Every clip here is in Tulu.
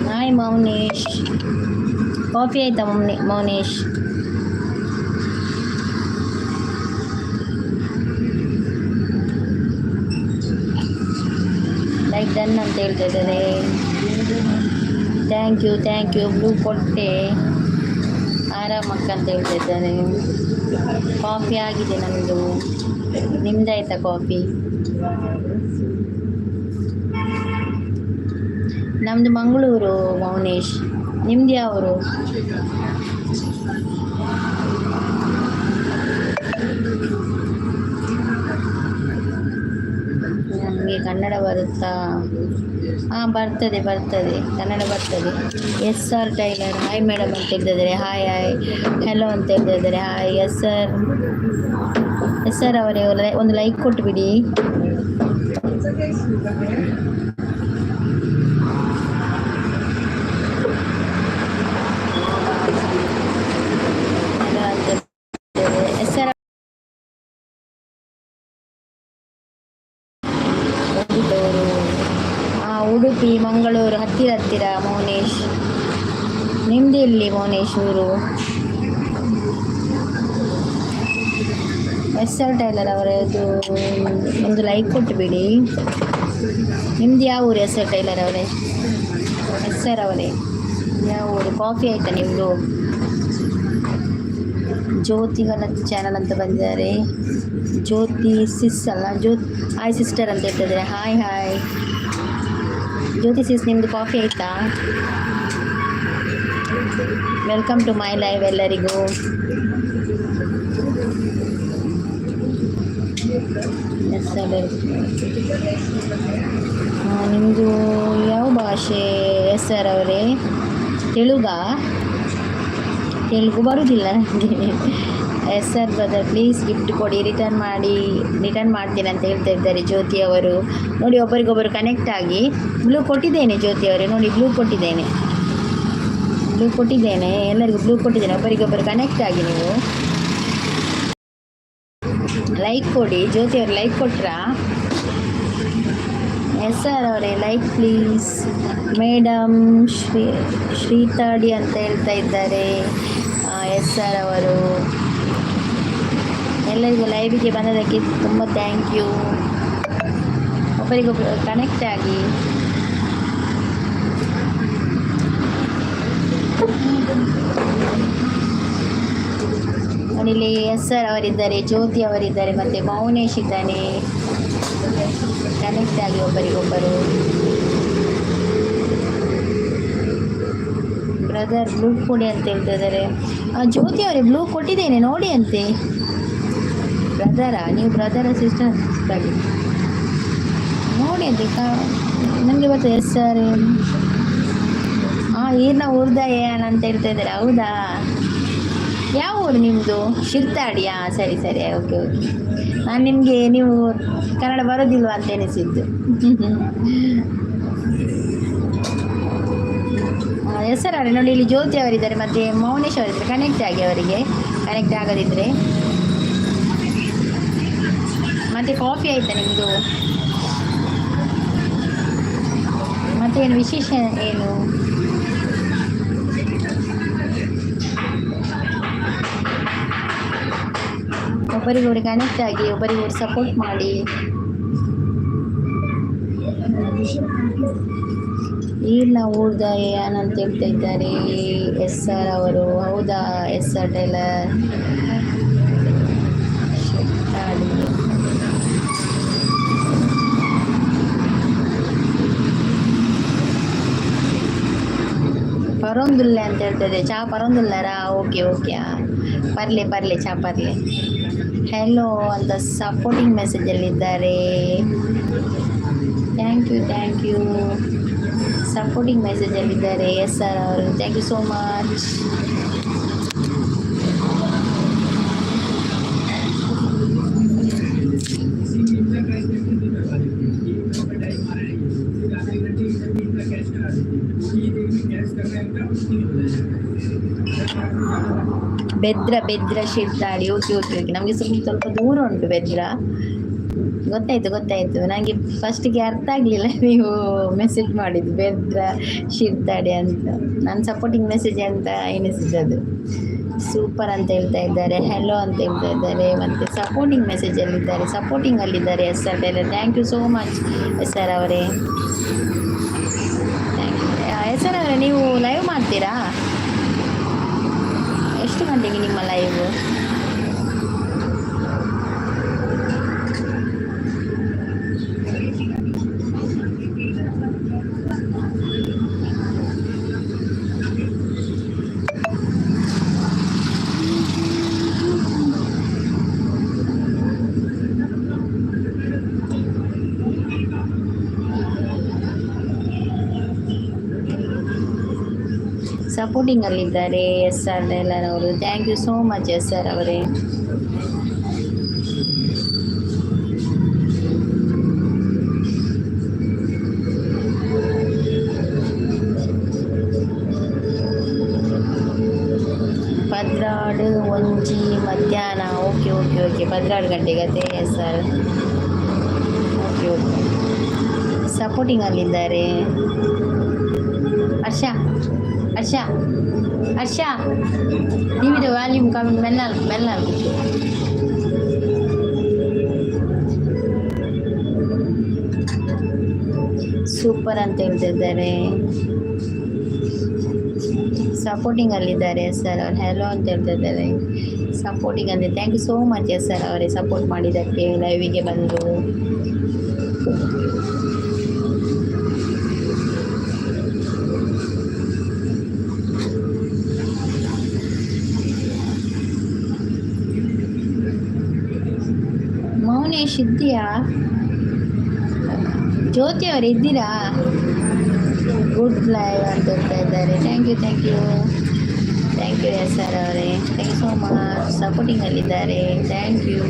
Hi Mounesh, coffee ಆಯ್ತಾ ಮೌನೇಶ್? ಲೈಕ್ ಡನ್ ಅಂತ ಹೇಳ್ತಾ ಇದ್ದಾರೆ. Thank you, thank you. Blue ಕೊಟ್ಟೆ. ಆರಾಮಕ್ಕ ಅಂತ ಹೇಳ್ತಾ ಇದ್ದಾರೆ. ಕಾಫಿ ಆಗಿದೆ ನಮ್ಮದು. ನಿಮ್ದಾಯ್ತಾ ಕಾಫಿ? ನಮ್ಮದು ಮಂಗಳೂರು ಮೌನೇಶ್, ನಿಮ್ದು ಯಾವರು? ನಮಗೆ ಕನ್ನಡ ಬರುತ್ತಾ? ಹಾಂ, ಬರ್ತದೆ ಬರ್ತದೆ, ಕನ್ನಡ ಬರ್ತದೆ. S R tailor hi madam ಅಂತ ಹೇಳ್ತಿದ್ದಾರೆ. ಹಾಯ್ ಹಾಯ್, ಹೆಲೋ ಅಂತ ಹೇಳ್ತಾ ಇದ್ದಾರೆ. Hi yes sir, yes sir ಅವರೇ, ಒಂದು ಲೈಕ್ ಕೊಟ್ಟುಬಿಡಿ. ಹೆಲೋ ಅಂತ ಎಸ್ ಸರ್. ಉಡುಪಿಯವರು. ಹಾಂ, ಉಡುಪಿ ಮಂಗಳೂರು ಹತ್ತಿರ ಹತ್ತಿರ ಮೌನೇಶ್. ನಿಮ್ದು ಎಲ್ಲಿ ಮೌನೇಶ್ ಊರು? ಎಸ್ ಆರ್ ಟೈಲರ್ ಅವರದ್ದು ಒಂದು ಲೈಕ್ ಕೊಟ್ಟುಬಿಡಿ. ನಿಮ್ದು ಯಾವ ಊರು ಎಸ್ ಆರ್ ಟೈಲರ್ ಅವರೇ? ಎಸ್ ಆರ್ ಅವರೇ, ಯಾವ ಊರು? ಕಾಫಿ ಆಯಿತಾ ನಿಮ್ಮದು? ಜ್ಯೋತಿಗಳ ಚಾನಲ್ ಅಂತ ಬಂದಿದ್ದಾರೆ. ಜ್ಯೋತಿ ಸಿಸ್ ಅಲ್ಲ, ಹಾಯ್ ಸಿಸ್ಟರ್ ಅಂತ ಹೇಳ್ತಿದ್ದಾರೆ. ಹಾಯ್ ಹಾಯ್ ಜ್ಯೋತಿ ಸಿಸ್, ನಿಮ್ಮದು ಕಾಫಿ ಆಯಿತಾ? Welcome to my live ಎಲ್ಲರಿಗೂ. ಎಸ್, ನಿಮ್ಮದು ಯಾವ ಭಾಷೆ ಎಸ್ ಸರ್ ಅವರೇ? ತೆಲುಗಾ? ತೆಲುಗು ಬರುವುದಿಲ್ಲ ನನಗೆ. Yes sir. Brother, please gift ಕೊಡಿ, ರಿಟರ್ನ್ ಮಾಡಿ, ರಿಟರ್ನ್ ಮಾಡ್ತೀನಿ ಅಂತ ಹೇಳ್ತಾ ಇದ್ದಾರೆ ಜ್ಯೋತಿ ಅವರು. ನೋಡಿ, ಒಬ್ಬರಿಗೊಬ್ಬರು ಕನೆಕ್ಟ್ ಆಗಿ. ಬ್ಲೂ ಕೊಟ್ಟಿದ್ದೇನೆ ಜ್ಯೋತಿ ಅವರೇ. ನೋಡಿ, ಬ್ಲೂ ಕೊಟ್ಟಿದ್ದೇನೆ, ಬ್ಲೂ ಕೊಟ್ಟಿದ್ದೇನೆ, ಎಲ್ಲರಿಗೂ ಬ್ಲೂ ಕೊಟ್ಟಿದ್ದೇನೆ. ಒಬ್ಬರಿಗೊಬ್ಬರು ಕನೆಕ್ಟ್ ಆಗಿ. ನೀವು ಲೈಕ್ ಕೊಡಿ. ಜ್ಯೋತಿ ಅವರು ಲೈಕ್ ಕೊಟ್ರಾ? ಎಸ್ ಸರ್ ಅವರೇ, ಲೈಕ್ ಪ್ಲೀಸ್ ಮೇಡಮ್. ಶ್ರೀ ಶ್ರೀತಾಡಿ ಅಂತ ಹೇಳ್ತಾ ಇದ್ದಾರೆ ಎಸ್ ಸರ್ ಅವರು. ಎಲ್ಲರಿಗೂ ಲೈವಿಗೆ ಬಂದದಕ್ಕೆ ತುಂಬ thank you. ಒಬ್ಬರಿಗೊಬ್ಬರು ಕನೆಕ್ಟ್ ಆಗಿ. ನೋಡಿ, ಇಲ್ಲಿ ಎಸ್ ಸರ್ ಅವರಿದ್ದಾರೆ, ಜ್ಯೋತಿ ಅವರಿದ್ದಾರೆ ಮತ್ತು ಮೌನೇಶ್ ಇದ್ದಾನೆ. ಕನೆಕ್ಟ್ ಆಗಿ ಒಬ್ಬರಿಗೊಬ್ಬರು. ಬ್ರದರ್, ಬ್ಲೂ ಕೊಡಿ ಅಂತ ಹೇಳ್ತಾ ಇದ್ದಾರೆ. ಜ್ಯೋತಿ ಅವರೇ, ಬ್ಲೂ ಕೊಟ್ಟಿದ್ದೇನೆ ನೋಡಿ ಅಂತೆ. ಬ್ರದರಾ ನೀವು? ಬ್ರದರ ಸಿಸ್ಟರ್ ನೋಡಿ ಅಂತೆ. ನನಗೆ ಬರ್ತದೆ ಎಸ್ ಸರ್. ಹಾಂ, ಈರ್ನ ಊರ್ದ ಏನ್ ಅಂತ ಹೇಳ್ತಾ ಇದ್ದಾರೆ. ಹೌದಾ? ಯಾವ ಊರು ನಿಮ್ಮದು? ಶಿರ್ತಾಡಿಯಾ? ಸರಿ ಸರಿ, ಓಕೆ ಓಕೆ. ನಾನು ನಿಮಗೆ ನೀವು ಕನ್ನಡ ಬರೋದಿಲ್ವಾ ಅಂತ ಎನಿಸಿದ್ದು. ಹೆಸರು ನೋಡಿ, ಇಲ್ಲಿ ಜ್ಯೋತಿ ಅವರಿದ್ದಾರೆ ಮತ್ತು ಮೌನೇಶ್ ಅವರಿದ್ದಾರೆ. ಕನೆಕ್ಟ್ ಆಗಿ ಅವರಿಗೆ, ಕನೆಕ್ಟ್ ಆಗದಿದ್ದರೆ. ಮತ್ತು ಕಾಫಿ ಆಯಿತಾ ನಿಮ್ಮದು? ಮತ್ತೆ ಏನು ವಿಶೇಷ ಏನು? ಒಬ್ಬರಿಗೊಬ್ಬರು ಕನೆಕ್ಟ್ ಆಗಿ, ಒಬ್ಬರಿಗೊಬ್ಬರು ಸಪೋರ್ಟ್ ಮಾಡಿ. ಈರ್ನ ಊರ್ದ ಅಂತ ಹೇಳ್ತಾ ಇದ್ದಾರೆ ಎಸ್ ಆರ್ ಅವರು. ಹೌದಾ ಎಸ್ ಆರ್ ಟೈಲರ್? ಶೆಟ್ಟಾಡಿ. ಪರೊಂದುಲ್ಲೆ ಅಂತ ಹೇಳ್ತದೆ. ಚಾ ಪರೊಂದುಲ್ಲಾರಾ? ಓಕೆ ಓಕೆ, ಪರ್ಲೆ ಪರ್ಲೆ, ಚಾ ಪರ್ಲೆ. ಹೆಲೋ ಅಂತ ಸಪೋರ್ಟಿಂಗ್ ಮೆಸೇಜಲ್ಲಿದ್ದಾರೆ. Thank you, thank you. Supporting ಮೆಸೇಜಲ್ಲಿದ್ದಾರೆ ಎಸ್ ಆರ್ ಅವರು. Thank you so much. Bedra Bedra Shirtadi. Okay okay okay, ನಮಗೆ ಸ್ವಲ್ಪ ಸ್ವಲ್ಪ ದೂರ ಉಂಟು ಬೆದ್ರ. ಗೊತ್ತಾಯಿತು ಗೊತ್ತಾಯಿತು, ನನಗೆ ಫಸ್ಟಿಗೆ ಅರ್ಥ ಆಗಲಿಲ್ಲ ನೀವು ಮೆಸೇಜ್ ಮಾಡಿದ್ದು ಬೆದ್ರ ಶಿರ್ತಾಡಿ ಅಂತ. ನಾನು ಸಪೋರ್ಟಿಂಗ್ ಮೆಸೇಜ್ ಅಂತ ಎನಿಸಿದ್ದು. ಸೂಪರ್ ಅಂತ ಹೇಳ್ತಾ ಇದ್ದಾರೆ, ಹೆಲೋ ಅಂತ ಹೇಳ್ತಾ ಇದ್ದಾರೆ, ಮತ್ತು supporting ಮೆಸೇಜಲ್ಲಿದ್ದಾರೆ, ಸಪೋರ್ಟಿಂಗಲ್ಲಿದ್ದಾರೆ S R tailor. Thank you so much S R ಅವರೇ. Thank you S R ಅವರೇ. ನೀವು ಲೈವ್ ಮಾಡ್ತೀರಾ? ಎಷ್ಟು ಗಂಟೆಗೆ ನಿಮ್ಮ ಲೈವ್? ಸಪೋರ್ಟಿಂಗಲ್ಲಿದ್ದಾರೆ ಎಸ್ ಆರ್ ಅವರು. Thank you so much S R ಅವರೇ. 12:01 ಮಧ್ಯಾಹ್ನ. ಓಕೆ ಓಕೆ ಓಕೆ, 12 ಗಂಟೆಗೆ ಅದೇ ಸರ್. ಓಕೆ ಓಕೆ, ಸಪೋರ್ಟಿಂಗಲ್ಲಿದ್ದಾರೆ. ಹರ್ಷ ಹರ್ಷ ಹರ್ಷ, ಟಿವಿದ ವಾಲ್ಯೂಮ್ ಕಮ್ಮಿ, ಮೆಲ್ಲ ಮೆಲ್ಲ. ಸೂಪರ್ ಅಂತ ಹೇಳ್ತಿದ್ದಾರೆ. ಸಪೋರ್ಟಿಂಗ್ ಅಲ್ಲಿದ್ದಾರೆ ಸರ್ ಅವ್ರು. ಹೆಲೋ ಅಂತ ಹೇಳ್ತಿದ್ದಾರೆ, ಸಪೋರ್ಟಿಂಗ್ ಅಂದರೆ. Thank you so much yes sir ಅವರೇ, ಸಪೋರ್ಟ್ ಮಾಡಿದ್ದಕ್ಕೆ ಲೈವಿಗೆ ಬಂದು. ಮೌನೇಶ್ ಇದ್ದೀಯಾ? ಜ್ಯೋತಿ ಅವರು ಇದ್ದೀರಾ? ಗುಡ್ ಲೈವ್ ಅಂತ ಹೇಳ್ತಾ ಇದ್ದಾರೆ. Thank you, thank you, thank you S R ಅವರೇ. Thank you so much. ಸಪೋರ್ಟಿಂಗಲ್ಲಿದ್ದಾರೆ. Thank you.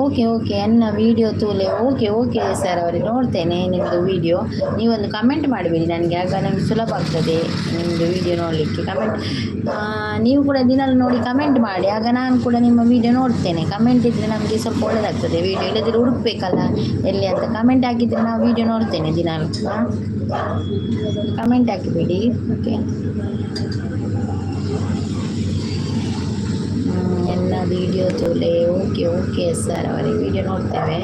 Okay okay, ಎನ್ನ ವೀಡಿಯೋ ತೂಲೆ. ಓಕೆ ಓಕೆ ಸರ್ ಅವರೇ, ನೋಡ್ತೇನೆ ನಿಮ್ಮದು ವೀಡಿಯೋ. ನೀವೊಂದು ಕಮೆಂಟ್ ಮಾಡಿಬಿಡಿ ನನಗೆ, ಆಗ ನನಗೆ ಸುಲಭ ಆಗ್ತದೆ ನಿಮ್ಮದು ವೀಡಿಯೋ ನೋಡಲಿಕ್ಕೆ. ಕಮೆಂಟ್ ನೀವು ಕೂಡ ದಿನಾಲು ನೋಡಿ ಕಮೆಂಟ್ ಮಾಡಿ, ಆಗ ನಾನು ಕೂಡ ನಿಮ್ಮ ವೀಡಿಯೋ ನೋಡ್ತೇನೆ. ಕಮೆಂಟ್ ಇದ್ದರೆ ನಮಗೆ ಸ್ವಲ್ಪ ಒಳ್ಳೆಯದಾಗ್ತದೆ ವೀಡಿಯೋ, ಇಲ್ಲದಿದ್ದರೆ ಹುಡುಕ್ಬೇಕಲ್ಲ ಎಲ್ಲಿ ಅಂತ. ಕಮೆಂಟ್ ಹಾಕಿದರೆ ನಾವು ವೀಡಿಯೋ ನೋಡ್ತೇನೆ ದಿನಾಲು. ಹಾಂ, ಕಮೆಂಟ್ ಹಾಕಿಬಿಡಿ. ಓಕೆ, ಎಲ್ಲ ವೀಡಿಯೋ ತೋಲೆ. ಓಕೆ ಓಕೆ ಸರ್ ಅವರೇ, ವೀಡಿಯೋ ನೋಡ್ತೇವೆ.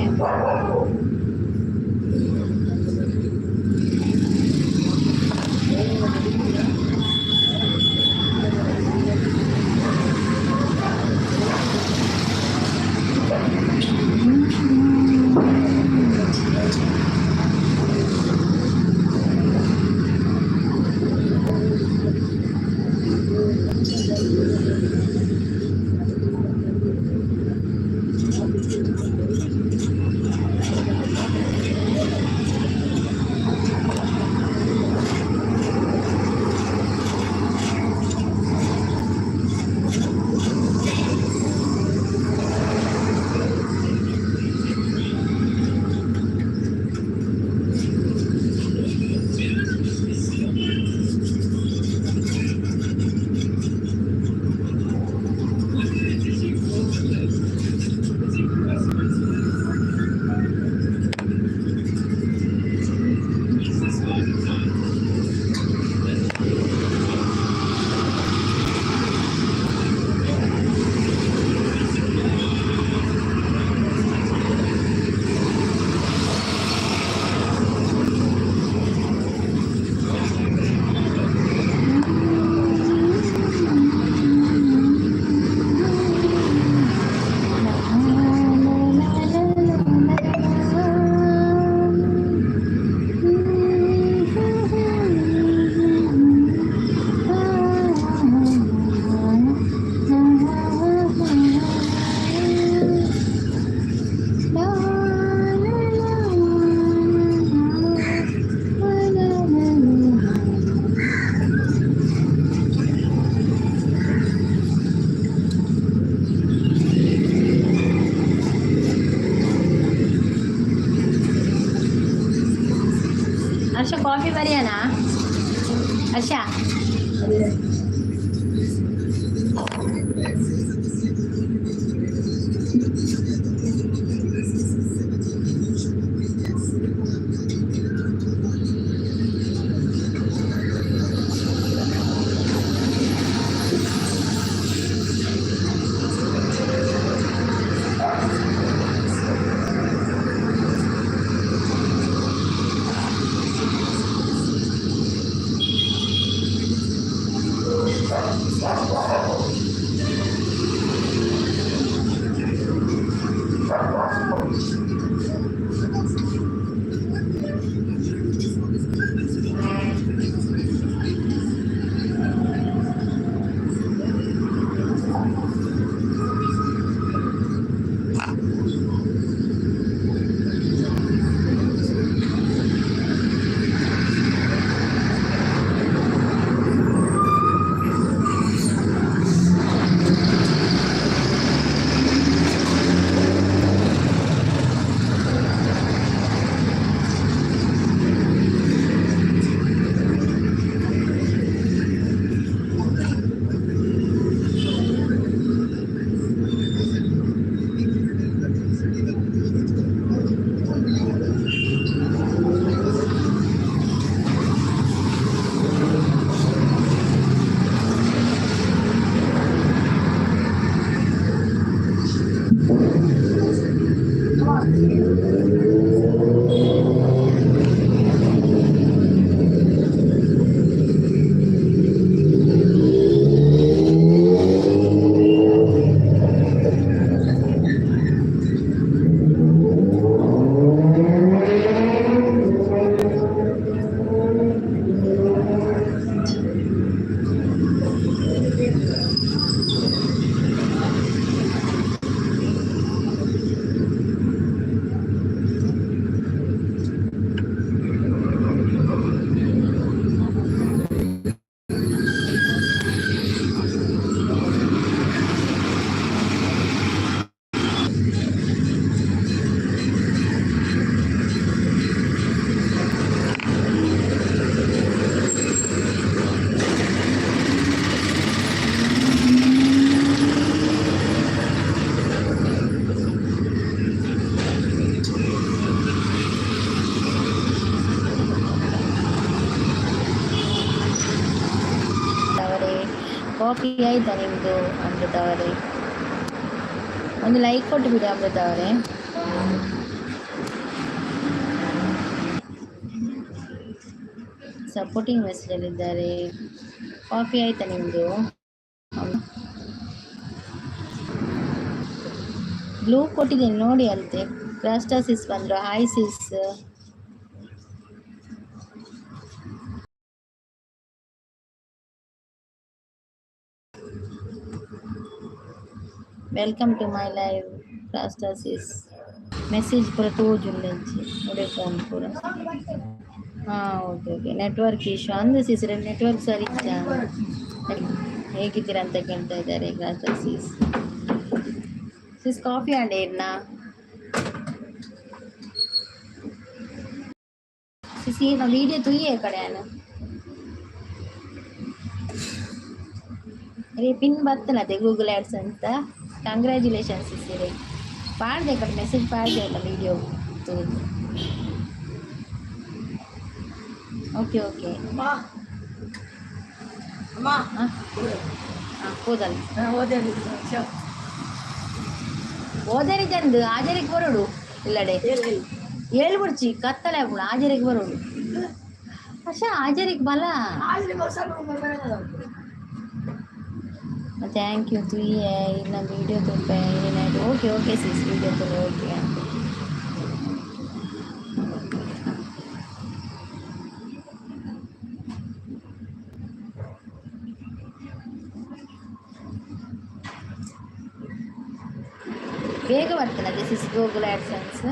ಸರಿಯಾನಾ ಹರ್ಷ? ಅವರೇ, ಕಾಫಿ ಆಯ್ತಾ ನಿಮ್ಮದು? ಅಮೃತ ಅವರೇ, ಒಂದು ಲೈಕ್ ಕೊಟ್ಟು ಬಿಡಿ ಅಮೃತ ಅವರೇ. ಸಪೋರ್ಟಿಂಗ್ ಮೆಸೇಜಲ್ಲಿದ್ದಾರೆ. ಕಾಫಿ ಆಯ್ತಾ ನಿಮ್ಮದು? ಬ್ಲೂ ಕೊಟ್ಟಿದ್ದೀನಿ ನೋಡಿ ಅಂತೆ. ಕ್ರಾಸ್ಟಾಸಿಸ್ ಬಂದರು. Hi sis. Welcome to my live. ಕ್ರಾಸ್ಟಾಸಿಸ್ message ಪೂರ ತೋಜುಂಡೆಂಚಿ ನೋಡಿ ಫೋನ್ ಪೂರ. ಹಾಂ, ಓಕೆ ಓಕೆ. ನೆಟ್ವರ್ಕ್ ಇಶ್ಯೂ ಅಂದು ಸಿಸ್, ನೆಟ್ವರ್ಕ್ ಸರಿ ಇತ್ತ. ಹೇಗಿದ್ದೀರಾ ಅಂತ ಕೇಳ್ತಾ ಇದ್ದಾರೆ ಕ್ರಾಸ್ಟಾಸಿಸ್. ಸಿಸ್, ಕಾಫಿ ಅಂಡ್ ಏರ್ನಾ ಸಿಸ್? ಈಗ ವಿಡಿಯೋ ತುಯ್ಯೇ ಕಡೆ ರೇ ಪಿನ್ ಬತ್ತನತೆ ಗೂಗಲ್ ಆ್ಯಡ್ಸ್ ಅಂತ. ಕಂಗ್ರ್ಯಾಚುಲೇಷನ್ಸ್ ಸಿಸ್. ರೇ ಪಾಡ್ದೆ ಕಡೆ ಮೆಸೇಜ್ ಪಾಡ್ದೆ ಅಲ್ಲ ವಿಡಿಯೋ ತೂದು. Okay okay. ಅಮ್ಮ ಅಮ್ಮ. ಹಾಂ ಹಾಂ, ಹೋದಲ್ಲ. ಓದೇ. ಓದರಿ ಚಂದು ಆಜರಿಗೆ ಬರೋಡು ಇಲ್ಲಡೆ. ಹೇಳ್ಬಿಡ್ಚಿ, ಕತ್ತಲೆ ಆಗ್ಬಿಡು, ಆಜರಿಗೆ ಬರೋಡು. ಅಶ ಆಜರಿಗೆ ಬಲ. Thank you. ತುಯ್ಯೆ ಇನ್ನೊಂದು ವಿಡಿಯೋ ತುಪ್ಪೆ night. Okay okay sis, video ತುಳಿ. ಓಕೆ. ಬೇಗ ಬರ್ತದೆ. This is Google AdSense.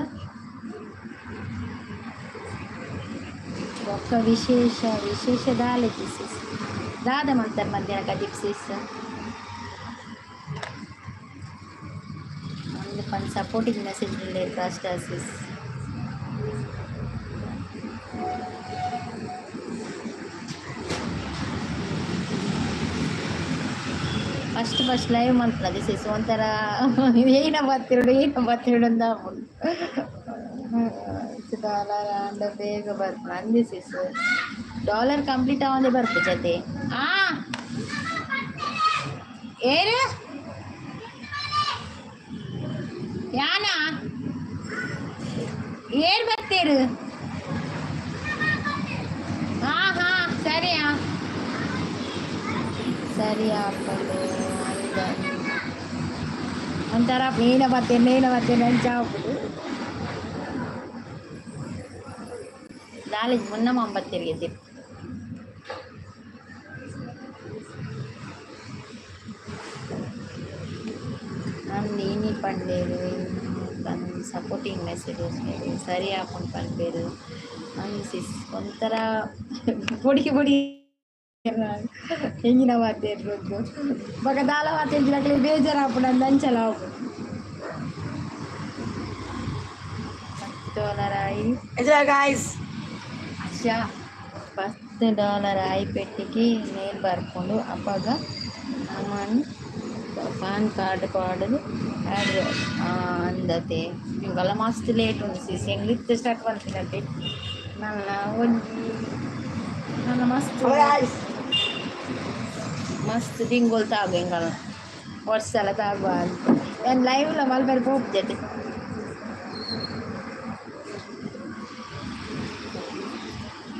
ಒಕ್ಕ ವಿಶೇಷ ವಿಶೇಷ ದಾಲೆ ಸಿಸ್? ದಾದ ಮಂತರ್ ಮಧ್ಯಾಹ್ನ ಕಜಿಪ್ ಸಿಸ್? ಒಂದು ಪನ್ ಸಪೋರ್ಟಿಂಗ್ ಮೆಸೇಜ್ ಇಲ್ಲ ಅಷ್ಟ ಸಿಸ್. ಫಸ್ಟ್ ಫಸ್ಟ್ ಲೈವ್ ಮಲ್ಪುನ this is ಒಂಥರ ಏನ ಬತ್ತಿರಡು ಏನ ಬತ್ತಿರಡು ಅಂತ ಡಾಲರ್ ಅಂಡ ಬೇಗ ಬರ್ಪುಣ ಅಂದೆ ಸಿಸ್. ಡಾಲರ್ ಕಂಪ್ಲೀಟ್ ಆವಂದೆ ಬರ್ಪು ಜೊತೆ. ಆ ಏರು ಯಾನ ಏರ್ ಬರ್ತೀರು? ಹಾ ಹಾ ಸರಿಯಾ ಸರಿ ಆಪುಂಡು ಅಂದ ಒಂಥರ ಏನ ಬರ್ತೇನೆ ಏನ ಬರ್ತೇನೆ ಅಂಚ ಆಪುಂಡು. ದಾಲೇಜ್ ಮುನ್ನ ಮಂಬತ್ತಿರಿಗೆ ಅಂದ್ ಇನಿ ಪಂಡೇರು ಸಪೋರ್ಟಿಂಗ್ ಮೆಸೇಜಸ್ ಸರಿ ಆಪುಂಡು ಪನ್ಪೇರು ಅಂದ್ ಸಿಸ್ ಒಂಥರ ಪೊಡಿ ಪೊಡಿ ಎಂಜಿನ ಮಾತೇರ್ರದ್ದು ಬೊಕ ದಾಲ ಮಾತೆರ್ಜಿನಕ್ಲೆ ಬೇಜಾರಾಪುಂಡು ಅಂದ್ ಅಂಚಲ ಆಪುಂಡು. $10 ಆಯಿ ಗಾಯ್ಸ್. ಅಶ್ಯಾ $10 ಆಯಿ ಪೆಟ್ಟಿಗೆ ಮೇಲ್ ಬರ್ಕೊಂಡು ಅಪಗ ನಮನ್ ಪಾನ್ ಕಾರ್ಡ್ ಪಾಡ್ದು ಆ್ಯಡ್ ಅಂದತೆ. ಎಂಕಲ್ಲ ಮಸ್ತ್ ಲೇಟ್ ಉಂಡು ಸಿಸ್. ಎಂಕ್ಲು ಇತ್ತೆ ಸ್ಟಾರ್ಟ್ ಮಲ್ತಿನತೆ ನನ್ನ ಒಂಜಿ ನನ್ನ ಮಸ್ತ್ ಗಾಯ್ಸ್. ಮಸ್ತ್ ತಿಂಗೊಲು ತಾಗು ಎಂಕಲ್ನ ವರ್ಷಲ ತಾಗುವ ಯಾನ್ ಲೈವ್ಲ ಮಲ್ಪೆರೆ ಪೋಪುಜತೆ.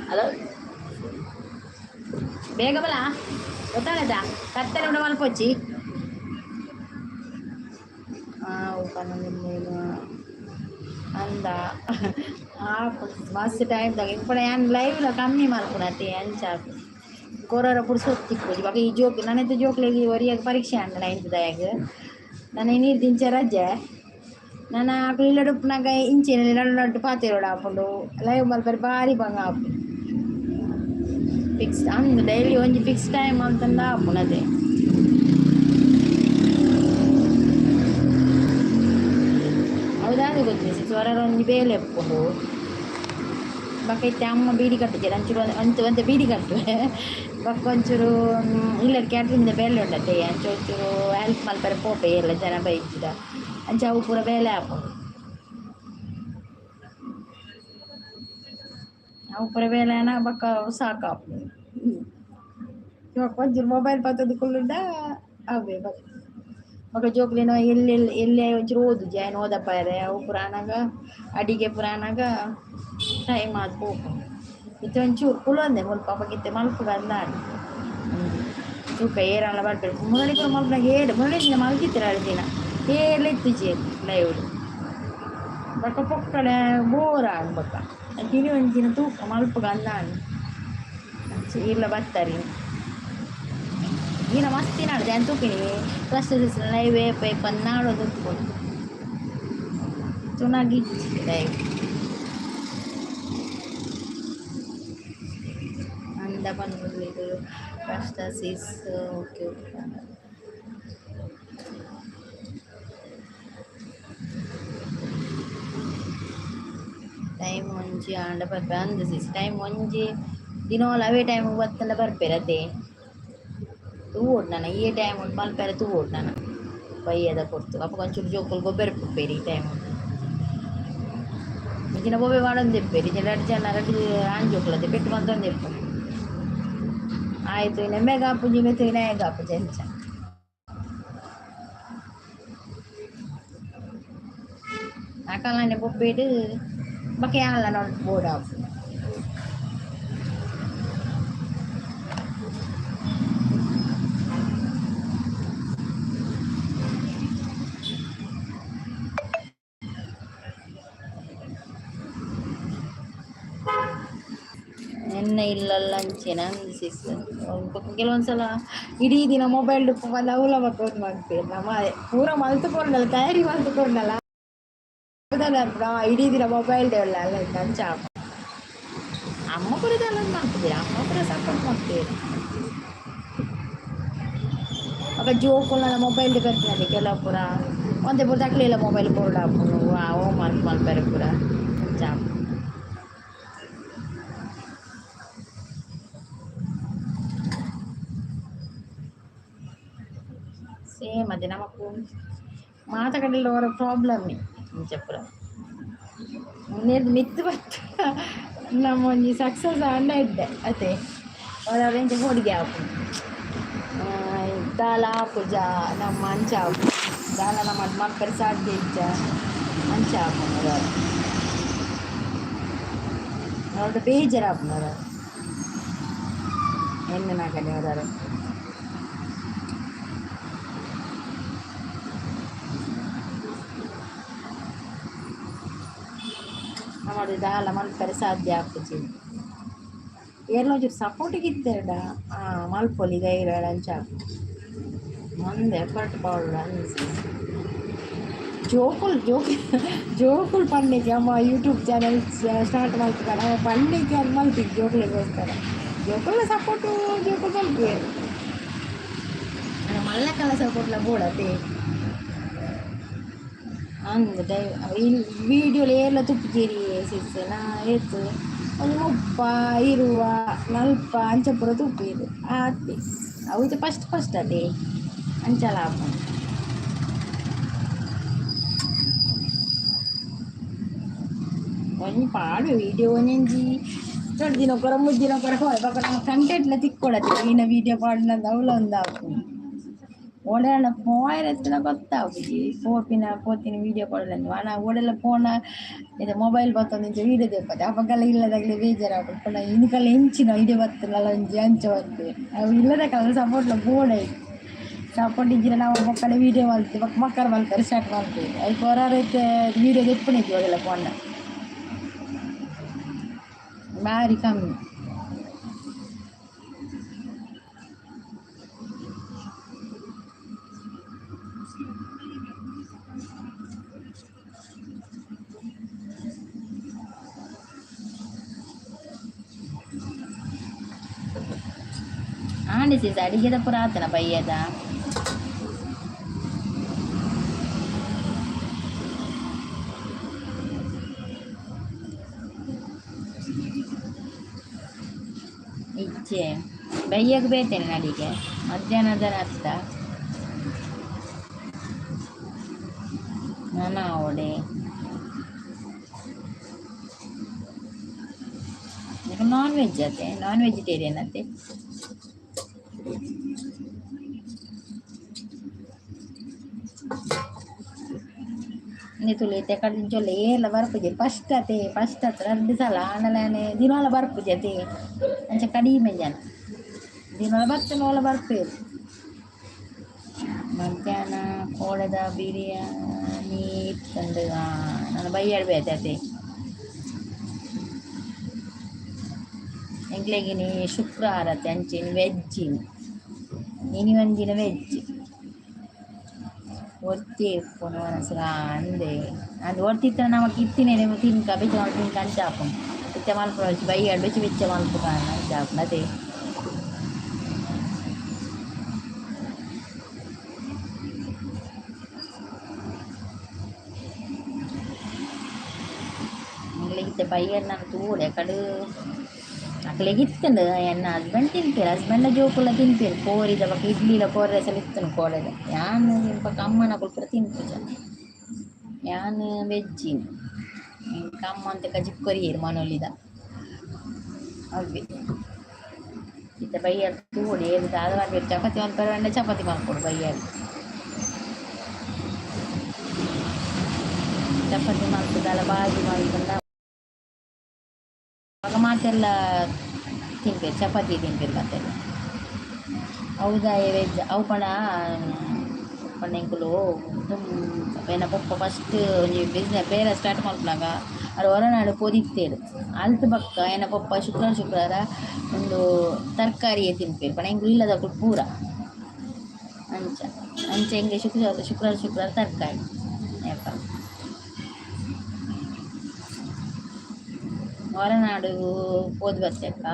ಹಲೋ ಬೇಗ ಬಲ ಗೊತ್ತಾಗದ ಕತ್ತಲೆ ಉಂಡ ಮಲ್ಪೊಚ್ಚಿ. ಪನ್ನೊಂದು ಅಂದ ಮಸ್ತ್ ಟೈಮ್ ದಾಗ ಇಪ್ಪಡ ಯಾನ್ ಲೈವ್ಲ ಕಮ್ಮಿ ಮಲ್ಪುನತೆ ಅಂಚ ಕೊರರ ಪುರ್ಸೊತ್ತು ತಿಕ್ಕುಜಿ. ಬೊಕ ಈ ಜೋಕ್ ನನೆತ ಜೋಕ್ಲೆಗ್ ಒರಿಯಗ್ ಪರೀಕ್ಷೆ ಆಂಡ ನೈನ್ತ್ ದಾಯಗ್ ನನ ಇನೀರ್ ದಿಂಚ ರಜೆ ನನ ಅಕುಲು ಇಲ್ಲಡ್ ಉಪ್ಪುನಗ ಇಂಚೆನೆ ನಡು ನಡು ಪಾತೆರೊಡು ಆಪುಂಡು ಲೈವ್ ಮಲ್ಪೆರೆ ಬಾರಿ ಬಂಗ ಆಪುಂಡು. ಫಿಕ್ಸ್ ಅಂದ್ ಡೈಲಿ ಒಂಜಿ ಫಿಕ್ಸ್ ಟೈಮ್ ಮಲ್ತಂಡ ಆಪುಂಡು ಅದೇ. ಹೌದಾದ ಗೊತ್ತಿಲ್ಲ ಸ್ವರ ಒಂಜಿ ಬೇಲೆ ಉಪ್ಪುಂಡು. ಬೊಕ ಇತ್ತೆ ಅಮ್ಮ ಬೀಡಿ ಕಟ್ಟುಜೆರ್ ಒಂಚೂರು ಒಂತೆ ಒಂತೆ ಬೀಡಿ ಕಟ್ಟುವೆ. ಬೊಕ ಒಂಚೂರು ಇಲ್ಲಡ್ ಕ್ಯಾಟ್ರಿಂಗ್ ದ ಬೇಲೆ ಉಂಡತೆ ಅಂಚ ಒಂಚೂರು ಹೆಲ್ಪ್ ಮಲ್ಪೆರೆ ಪೋಪೆ ಎಲ್ಲ ಜನ ಬೈಜಿಡ ಅಂಚ ಅವು ಪೂರ ಬೇಲೆ ಆಪುಂಡು. ಅವು ಪೂರ ಬೇಲೆ ಆನ ಬೊಕ ಸಾಕಾಪುಂಡು. ಬೊಕ ಒಂಚೂರು ಮೊಬೈಲ್ ಪತ್ತೊಂದು ಕುಲ್ಲುಂಡ ಅವೇ ಬೊಕ ಬೊಕ ಜೋಕ್ಲೆನ ಎಲ್ಲೆಲ್ಲಿ ಎಲ್ಲಿ ಒಂಚೂರು ಓದುಜಿ ಆಯ್ನ್ ಓದಪಾಯೆರೆ ಅವು ಪೂರ ಆನಗ ಅಡಿಗೆ ಪೂರ ಆನಗ ಟೈಮ್ ಆದ್ ಪೋಪುಂಡು. ಇತ್ತೆ ಒಂಚೂರು ಕುಲ್ಲೊಂದೆ ಮುಲ್ಪ ಅಪಗ ಇತ್ತೆ ಮಲ್ಪುಗ ಅಂದಾಂಡ್ ತೂಕ ಏರಾಂಡಲ ಬರ್ಪೆರ್ ಮುರಳಿ ಪೂರ ಮಲ್ಪುನಗ ಏಡ್ ಮುರಳಿ ಮಲ್ತಿತ್ತೆರ್ ರಡ್ಡ್ ದಿನ ಏರ್ಲ ಇತ್ತಿಜೆರ್ ಲೈವ್ ಬೊಕ ಪೊಕ್ಕಡೆ ಬೋರ್ ಆಂಡ್ ಬೊಕ ಅಂಚ ಇನಿ ಒಂಜಿ ದಿನ ತೂಕ ಮಲ್ಪುಗ ಅಂದಾಂಡ್ ಈರ್ಲ ಬತ್ತರ್ ಇನಿ ಈನ ಮಸ್ತ್ ದಿನ ಆಂಡ್ ಯಾನ್ ತೂಪಿನಿ ಫಸ್ಟ್ ದಿನ ಲೈವ್ ಏಪ ಏಪ ಪಂದ್ ನಾಡೊಂದು ಉಪ್ಪುಂಡು ತೂನಗ ಇಜ್ಜಿ ಲೈವ್. ಅಂದ ಪನ್ಪುಂಡು ಕಷ್ಟ ಸಿಸ್. Okay okay time ಒಂಜಿ ಆಂಡ ಬರ್ಪೆ ಅಂದ್ ಸಿಸ್. ಟೈಮ್ ಒಂಜಿ ದಿನೋಲ ಅವೇ ಟೈಮ್ ಬತ್ತಂಡ ಬರ್ಪೆರ್ ಅತೆ ತೂವೊಡು ನನ ಈ ಟೈಮ್ ಉಂಡು ಮಲ್ಪೆರೆ ತೂವೊಡು ನನ ಬಯ್ಯದ ಪೊರ್ತು ಅಪಗ ಒಂಚೂರು ಜೋಕುಲು ಗೊಬ್ಬೆರೆ ಪೋಪೆರ್ ಈ ಟೈಮ್ ಇಂಚಿನ ಬೊಬ್ಬೆ ಪಾಡೊಂದಿಪ್ಪೆರ್ ಇಂಚಿನ ರಡ್ಡ್ ಜನ ರಡ್ಡ್ ಆಣ್ ಜೋಕುಲು ಅತೆ ಪೆಟ್ಟ್ ಮಲ್ತೊಂದಿಪ್ಪೆರ್. ಆಯ್ತು ಇನ್ನ ಮೆಗಾಪುಜಿ ಮೆತ್ ವಿನಾಯಕ ಅಂಚ ಅಕಲ್ನ ಬೊಬ್ಬೆಡ್ ಬೊಕ ಯಾನ್ಲ ನೋಡ್ ಬೋರ್ಡ್ ಆಪುಂಡು. ಎನ್ನ ಇಲ್ಲಲ್ಲ ಅಂಚೆನ ಅಂದ್ ಸಿಸ್. ಕೆಲವೊಂದ್ಸಲ ಇಡೀ ದಿನ ಮೊಬೈಲ್ ಬಂದು ಅವಲ ಬೊಕ ಮಲ್ಪೆರ್ ನಮ ಪೂರ ಮಲ್ತ್ ತಯಾರಿ ಮಲ್ತ್ ಕೊರ್ಂಡಲ ಇಡೀ ದಿನ ಮೊಬೈಲ್ ಉಲ್ಲ ಅಲ್ಲ ಅಂಚ ಆಪುಂಡು. ಅಮ್ಮ ಪೂರ ದಾಲ ಮಲ್ಪುಜೆರ್ ಅಮ್ಮ ಪೂರ ಸಪೋರ್ಟ್ ಮಲ್ಪುವೆರ್. ಬೊಕ ಜೋಕುಲ್ನ ಮೊಬೈಲ್ ಬರ್ಪಿನತೆ ಕೆಲವು ಪೂರ ಒಂತೆ ಪೂರ ತಕ್ಲೆಲ ಮೊಬೈಲ್ ಬೋರ್ಡ್ ಆಪುಂಡು ಹೋಮ್ ವರ್ಕ್ ಮಲ್ಪೆರೆ ಪೂರ ಅಂಚ ಆಪುಂಡು. ಸೇಮ್ ಅದೇ ನಮಕು ಮಾತ ಕಡೆಲ್ಲ ಅವರ ಪ್ರಾಬ್ಲಮ್ ಇಂಚಪುರ ಮುನ್ನೇರ್ದು ಮಿತ್ತು ಬತ್ತ ನಮ್ಮ ಒಂಜಿ ಸಕ್ಸಸ್ ಆಂಡ ಎಡ್ಡೆ ಅತೆ. ಅವರವರ ಎಂಚ ಹೋಡಿಗೆ ಆಪುಂಡು ದಾಲ ಆಪುಜ ನಮ್ಮ ಅಂಚ ಆಪುಂಡು ದಾಲ ನಮ್ಮ ಮಲ್ಪೆರೆ ಸಾಧ್ಯ ಇಜ್ಜ ಅಂಚ ಆಪುಂಡು ಅವರ ಬೇಜಾರಾಪುಂಡು ಅವರ ಎಣ್ಣೆ ಅವರ. ನಮ್ಮದು ದಾಲ ಮಲ್ಪೆರೆ ಸಾಧ್ಯ ಆಪುಜಿ. ಏರ್ಲ ಒಂಚೂರು ಸಪೋರ್ಟಿಗೆ ಇತ್ತೆರ್ಡ ಮಲ್ಪೊಲಿ ಗೈರ ಅಂಚ ಮಂದೆ ಎಫರ್ಟ್ ಪಾಡೊಡು ಅಂಚ. ಜೋಕುಲು ಜೋಕ್ ಜೋಕುಲು ಪನ್ನೆಗೆ ಅಮ್ಮ ಯೂಟ್ಯೂಬ್ ಚಾನಲ್ ಸ್ಟಾರ್ಟ್ ಮಲ್ಪುಗಡ ಅವ ಪನ್ನೆಗೆ ಅದು ಮಲ್ಪಿಗೆ ಜೋಕುಲೆಗೋಸ್ಕರ. ಜೋಕುಲ್ನ ಸಪೋರ್ಟು ಜೋಕುಲು ಮಲ್ಪುವೆರ್. ಮಲ್ಲ ಕಲ ಸಪೋರ್ಟ್ಲ ಬೋಡತೆ. ಅಂದ್ ಡೈ ವೀಡಿಯೋಲು ಏರ್ಲ ತುಪ್ಪುಜೆರ್ ಸಿಸ್ ನಾ ಏತ್ ಒಂಜಿ 30 20 40 ಅಂಚ ಪೂರ ತೂಪೆರ್ ಆತೆ. ಅವು ಇತ್ತೆ ಫಸ್ಟ್ ಫಸ್ಟ್ ಅತೆ ಅಂಚಲ ಆಪುಂಡು. ಒಂಜಿ ಪಾಡುವೆ ವೀಡಿಯೋ ಒಂಜೊಂಜಿ ರಡ್ಡ್ ದಿನಕ್ಕೊರ ಮೂಜಿ ದಿನಕ್ಕೊರ ಹೋಯ್ ಬೊಕ ನಮ ಕಂಟೆಂಟ್ಲ ತಿಕ್ಕೊಡತ್ತೆ ಒಯಿನ ವೀಡಿಯೋ ಪಾಡುನಂದ್ ಅವ್ಲ ಒಂದ್ ಆಪುಂಡು. ಓಡೆಲ ಪೋಯೆರೆ ಇತ್ತ್ಂಡ ಗೊತ್ತಾಪುಜಿ ಪೋಪಿನ ಪೋತಿನ ವೀಡಿಯೋ ಪಾಡಲಂದ್ ವಾನ ಓಡೆಲ ಪೋನ ಇದು ಮೊಬೈಲ್ ಬತ್ತೊಂದು ಇಂಚ ವೀಡಿಯೋ ದೆಪ್ಪದೆ ಅಪಗಲ ಇಲ್ಲದಗ್ಲೆ ಬೇಜಾರಾಪುಂಡು. ಪಂಡ ಇನಿಕಲ್ಲ ಎಂಚಿನ ವೀಡಿಯೋ ಬತ್ತುಂಡಲ ಒಂಜಿ ಅಂಚ ಪನ್ಪೆರ್. ಅವು ಇಲ್ಲದಕಲ್ನ ಸಪೋರ್ಟ್ಲ ಬೋಡಾಯ್. ಸಪೋರ್ಟ್ ಇಜ್ಜಿಡ ನಮ ಬೊಕ್ಕಡೆ ವೀಡಿಯೋ ಮಲ್ತ್ ಬೊಕ್ಕ ಮಕ್ಕರ್ ಮಲ್ಪೆರೆ ಸ್ಟಾರ್ಟ್ ಮಲ್ಪುವೆರ್. ಐಕ್ ಒರಾರ ಇತ್ತೆ ವೀಡಿಯೋ ದೆಪ್ಪುನಿಜ್ಜಿ ಓಡೆಲ ಪೋಂಡ ಬಾರಿ ಕಮ್ಮಿ. ಆಂಡ್ ಸಿಸ್ ಅಡಿಗೆದ ಪೂರ ಆತನ ಬಯ್ಯದ. ಇಜ್ಜೆ ಬಯ್ಯಗ್ ಬೇತೇನೆ ಅಡಿಗೆ ಮಧ್ಯಾಹ್ನದ ಅತ್ತ ನನ ಆವಡೆ. ನಾನ್ ವೆಜ್ ಅತ್ತೆ, ನಾನ್ ವೆಜಿಟೇರಿಯನ್ ಅತ್ತೆ. ಇಂದೆ ಇತ್ತೆ ಕಡೆ ಏರ್ಲ ಬರ್ಪುಜೆರ್ ಫಸ್ಟ್ ಅತೆ ಫಸ್ಟ್ ಅತ್ ರಡ್ಡ್ ಸಲ ಆಂಡಲ ಯಾನ್ ದಿನೋಲ ಬರ್ಪುಜಿ ಅತೆ ಅಂಚ ಕಡಿಮೆ ಜನ ದಿನೋಲ ಬತ್ತುಂಡ ಓಲ ಬರ್ಪೆರ್. ಮಧ್ಯಾಹ್ನ ಕೋಳೆದ ಬಿರಿಯಾನಿ ಇತ್ತುಂಡು. ನನ ಬಯ್ಯಾಡ್ ಬೇತೆ ಅತೆ. ಎಂಕ್ಲೆಗಿನಿ ಶುಕ್ರಾರ ಅತೆ ಅಂಚ ಇನಿ ವೆಜ್ ಇನಿ ಇನಿ ಒಂಜಿನ ವೆಜ್. ಒರ್ತಿ ಇಪ್ಪುನು ವನಸ್ಗ್ ಅಂದೆ ಅಂದ್ ಒರ್ತಿ ಇತ್ತ್ಂಡ ನಮಕ್ ಇತ್ತಿನೇ ತಿನ್ಕ ಬೆಚ್ಚ ಮಲ್ತ್ ತಿನ್ಕ ಅಂಚ ಆಪುಂಡು. ಬೆಚ್ಚ ಮಲ್ಪುನಂಚಿ ಬಯ್ಯಡ್ ಬೆಚ್ಚ ಬೆಚ್ಚ ಮಲ್ಪುಗ ಅಂಚ ಆಪುಂಡು ಅತೆ. ಎಂಕ್ಲೆಗ್ ಇತ್ತೆ ಬಯ್ಯಡ್ ನನ ತೂವೊಡೆ ಕಡು ಅಕ್ಲೆಗ್ ಇತ್ತುಂಡು. ಎನ್ನ ಹಸ್ಬೆಂಡ್ ತಿನ್ಪೆರ್, ಹಸ್ಬೆಂಡ್ನ ಜೋಕುಲ್ಲ ತಿನ್ಪೆರ್. ಕೋರಿದ ಬೊಕ ಇಡ್ಲಿಲ ಕೋರಿ ರಸಲ ಇತ್ತುಂಡು ಕೋಡೆದ. ಯಾನ್ ಬೊಕ ಅಮ್ಮನಕುಲು ಪೂರ ತಿನ್ಪುಜ. ಯಾನ್ ವೆಜ್ ಎಂಕ್ ಅಮ್ಮ ಒಂತೆ ಕಜಿಪು ಕೊರಿಯೆರ್ ಮನೊಲಿದ ಅವ್ವೆ. ಇತ್ತೆ ಬಯ್ಯಡ್ ತೂವೊಡು ಏರ್ ದಾದ ಮಲ್ಪೆರ್. ಚಪಾತಿ ಮಲ್ಪೆರೆ ಪಂಡ ಚಪಾತಿ ಮಲ್ಪೊಡು ಬಯ್ಯಡ್. ಚಪಾತಿ ಮಲ್ತ್ ದಾಲ ಬಾಜಿ ಮಲ್ತ್ಂಡ ಬೊಕ ಮಾತೆರ್ಲ ತಿನ್ಪೆರ್, ಚಪಾತಿ ತಿನ್ಪೆರ್ ಮಾತೆರ್ಲ. ಅವು ದಾಯೆ ವೆಜ್ ಅವು ಪಂಡ ಪಂಡ ಎಂಕುಲು ಎನ್ನ ಪೊಪ್ಪ ಫಸ್ಟ್ ಒಂಜಿ ಬಿಸ್ನೆಸ್ ಬೇರ ಸ್ಟಾರ್ಟ್ ಮಲ್ಪುನಗ ಆರ್ ಹೊರನಾಡು ಪೋದಿತ್ತೆರ್. ಅಲ್ತ್ ಬೊಕ್ಕ ಎನ್ನ ಪೊಪ್ಪ ಶುಕ್ರಾರ ಶುಕ್ರಾರ ಉಂದು ತರಕಾರಿಯೇ ತಿನ್ಪೆರ್ ಪಂಡ ಎಂಕುಲು ಇಲ್ಲದಕುಲು ಪೂರ ಅಂಚ ಅಂಚ ಎಂಕ್ಲೆ ಶುಕ್ರಾರ ಶುಕ್ರಾರ ಶುಕ್ರಾರ ತರಕಾರಿ ಏಪ. ಹೊರನಾಡು ಪೋದು ಬತ್ತೆಕ್ಕ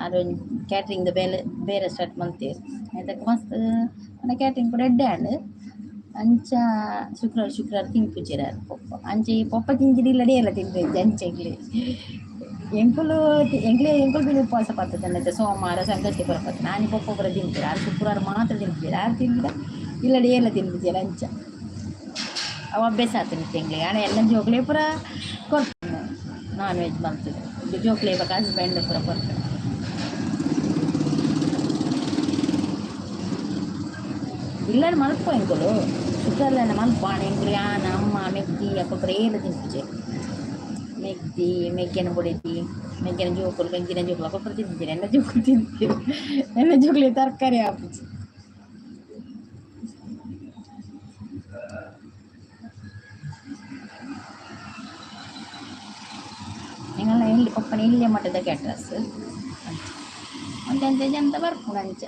ಆರ್ ಒಂಜಿ ಕ್ಯಾಟ್ರಿಂಗ್ ದ ಬೇಲೆ ಬೇರ ಸ್ಟಾರ್ಟ್ ಮಲ್ತೆರ್. ಐತಕ್ ಮಸ್ತ್ ಪಂಡ ಕ್ಯಾಟ್ರಿಂಗ್ ಪೂರ ಎಡ್ಡೆ ಆಂಡ್. ಅಂಚ ಶುಕ್ರಾರ ಶುಕ್ರಾರ ತಿನ್ಪುಜೆರ್ ಆರ್ ಪೊಪ್ಪ. ಅಂಚ ಈ ಪೊಪ್ಪ ತಿಂಜಿಡ ಇಲ್ಲಡೆ ಏರ್ಲ ತಿನ್ಪೆಜ್ಜಿ ಅಂಚ ಎಂಕ್ಲೆ. ಎಂಕುಲು ಎಂಕ್ಲೆ ಎಂಕುಲು ಪಿನ ಉಪವಾಸ ಪತ್ತುದೆನ್ ಸೋಮವಾರ ಸಂಕಷ್ಟಿ ಪೂರ ಪತ್ತುನ ಆನಿ ಪೊಪ್ಪ ಪೂರ ತಿನ್ಪೆರ್. ಆರ್ ಶುಕ್ರಾರ ಮಾತ್ರ ತಿನ್ಪುಜೆರ್. ಆರ್ ತಿಂಡ ಇಲ್ಲಡೆ ಏಲ ತಿನ್ಬಿಜೆರ್ ಅಂಚ. ಅವು ಅಭ್ಯಾಸ ಆತುಂಡು ಎಂಕ್ಲೆಗ್. ಆಂಡ ಎನ್ನ ಜೋಕುಲೆ ಪೂರ ಕೊರ್ಪುನು ನಾನ್ ವೆಜ್ ಮಲ್ತುದು. ಜೋಕುಲೆ ಬೊಕ ಹಸ್ಬೆಂಡ್ ಪೂರ ಕೊರ್ಪೆರ್. ಇಲ್ಲಡ್ ಮಲ್ಪುವ ಎಂಕುಲು, ಶುಕ್ರವಾರ ಮಲ್ಪ. ಆಂಡ ಎಂಕುಲು ಯಾನ್, ಅಮ್ಮ, ಮೆಗ್ದಿ ಅಕುಲು ಪೂರ ಏಲ ತಿನ್ಪುಜೆರ್. ಮೆಗ್ದಿ, ಮೆಗ್ಯನ ಬೊಡೆದಿ, ಮೆಗ್ಯನ ಜೋಕುಲು, ಮೆಗ್ದಿನ ಜೋಕುಲು ಅಕುಲು ಪೂರ ತಿನ್ಪುಜೆರ್. ಎನ್ನ ಜೋಕುಲು ತಿನ್ಪೆರ್. ಎನ್ನ ಜೋಕುಲೆಗ್ ತರಕಾರಿ ಆಪುಜಿ. ಎಂಕಲ್ನ ಎಲ್ಲಿ ಪಪ್ಪನ ಎಲ್ಯ ಮಟ್ಟದ ಕ್ಯಾಟ್ರಸ್ ಅಂಚ ಒಂತೆ ಒಂತೆ ಜನ ಬರ್ಪುಂಡು ಅಂಚ.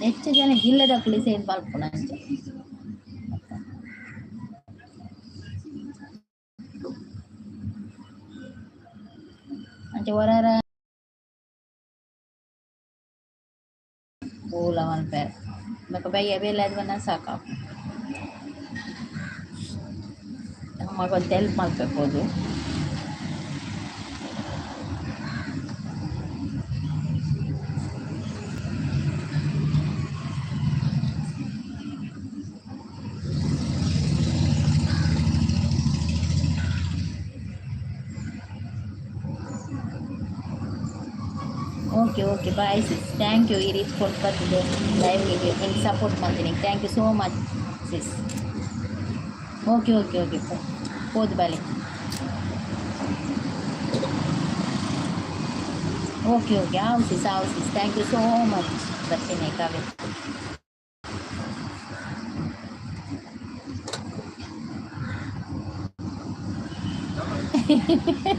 ಹೆಚ್ಚ ಜನ ಜಿಲ್ಲೆದಕುಲು ಸೇರ್ದ್ ಮಲ್ಪುನು ಅಂಚ. ಅಂಚ ಒರಾರ ಪೂಲ ಮನ್ಪೆರೆ ಬೊಕ ಬಯ್ಯ ಬೇಲೆ ಆದ್ ಬನ್ನಗ ಸಾಕಾಪುಂಡು. ಅಮ್ಮಗ್ ಒಂತೆ ಹೆಲ್ಪ್ ಮಲ್ಪೆ ಪೋದು. Okay okay, bye sis, thank you. ಈ ರೀತಿ ಕೊಟ್ಟು ಬರ್ತದೆ ಲೈವ್ಗೆ ನಿಮ್ಗೆ ಸಪೋರ್ಟ್ ಮಾಡ್ತೀನಿ. Thank you so much sis. Okay okay okay, ಪೋದು ಬಲೆ. ಓಕೆ ಓಕೆ, ಆವು ಸಿಸ್, ಆವು ಸಿಸ್. Thank you so much. ಬರ್ತೀನಿ ಕಾವ್ಯ.